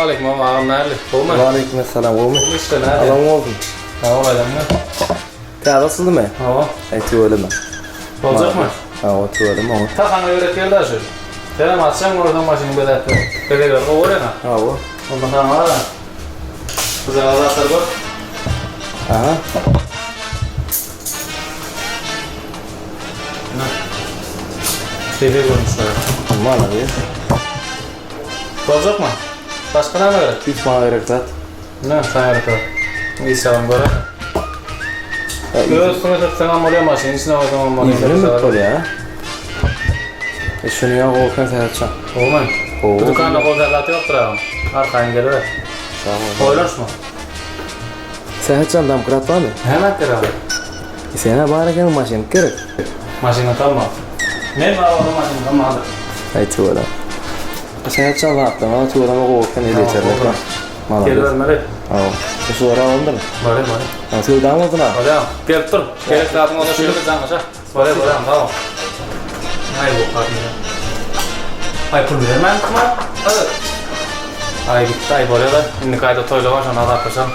Salowmaleýkim agam, agam näli? Gowmy? Waleýkim essalam, gowmy? Gowmy işler näli? Alan bolsun. Sag bol aýdamda. Täze açyldymy? Hawa. Aý tüweleme. Boljakmy? Hawa tüweleme oňa. Ta saňa gerek geldi şu. Senem açsaň görseň maşynyň bezäp dur. Bezegleri gowy bolýan-a. Hawa. Onda saňa gara. Gyzjagaz zatlar gör. Aha. Bezeg görnüşleri. Malades. Boljakmy? Başga näme gerek? Hiç maňa gerek zat. Ne, saňa gerek zat. Işagam göre. Öz üstüňe sürtseň hem bolýar, maşynyň içine goýsaň hem bolýar. Ýüzüne münüp bolýar. E şuny ýa gowy eken Sähetjan. Gowumy? Gowy. Bu dükanda gowy zat ýokdur agam. Arkaýyn geliber. Sag bol. Oýlanşma. Sähetjan domkrat barmy? Näme gerek agam? E sen-ä bar ekeniň maşyn gerek. Maşyna salma. Men bar bolsam maşyna salmadyr. Aý tüweleme. Sähetjan zatlaryňa tüweleme gowy eken elýeterlik bar. Malades. Gelibermeli. Hawa. Şulara alyndyr. Barýan barýan. Ha söwdaň bolsun ha. Bolýar. Gelip dur. Gerek zadyň bolsa şu ýerde jaňlaşa. Bolýar bolýar sag bol. Aý bu garynja. Aý pul bermändirmi? Aý gitdi aý bolýar-da. Indiki aýda toýla bar şonda hasaplaşaryn.